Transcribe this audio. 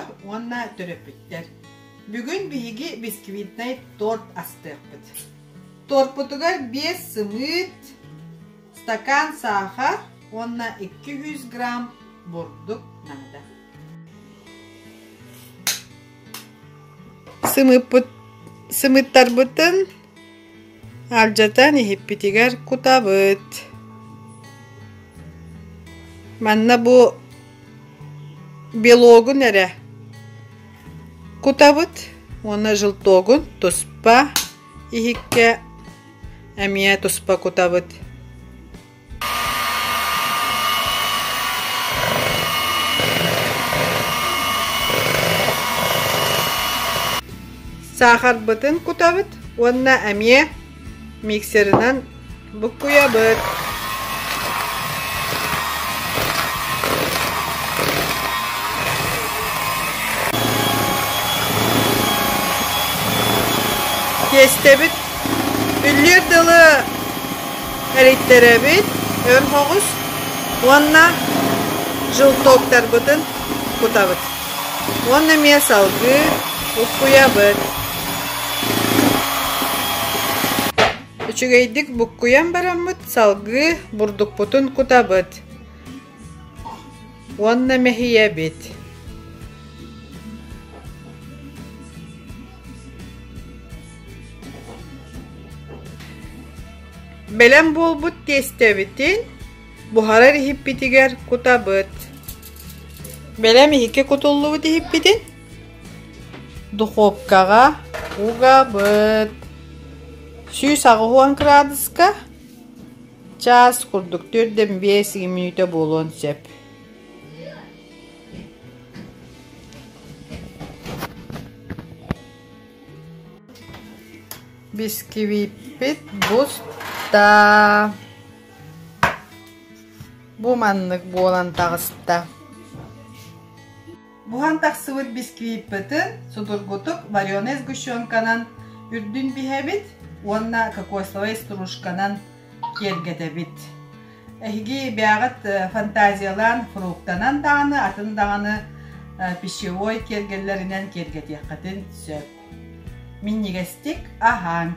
Оҕолор уонна төрөппүттэр! Бүгүн биһиги бисквитнай торт астыахпыт. Тортпутугар биэс сымыыт, стакан саахар уонна 200 грамм бурдук наада. Сымыыппыт сымыыттарбытын Алдьатан иһиппитигэр кутабыт. Манна бу белогун эрэ кутабыт уонна желтогун туспа иһиккэ эмиэ туспа кутабыт. Саахарбытын кутабыт уонна эмиэ миксерынан буккуйабыт. Тиэстэбит үллүөр дылы Эрийтэрэбит өр соҕус уонна желтоктарбытын кутабыт. Уонна эмиэ салгыы буккуйабыт. Үчүгэйдик буккуйан бараммыт салгыы бурдукпутун кутабыт. Уонна мэһийэбит. Бэлэм буолбут тиэстэбитин буһарар иһиппитигэр кутабыт. Бэлэм иһиккэ кутуллубут иһиппитин духуопкаҕа угабыт. 180 кыраадыска чаас курдук 4-5 мүнүүтэ буолуон сөп. Бисквиппит буста. Бу маннык буолан таҕыста. Буһан тахсыбыт бисквиппытын судургутук вареный сгущенканан үрдүн биһэбит уонна кокосовай стружканан киэргэтэбит. Эһиги бэйэҕит фантазиялаан фруктанан даҕаны, атын даҕаны пищевой киэргэллэринэн киэргэтиэххитин сөп. Минньигэстик аһааҥ!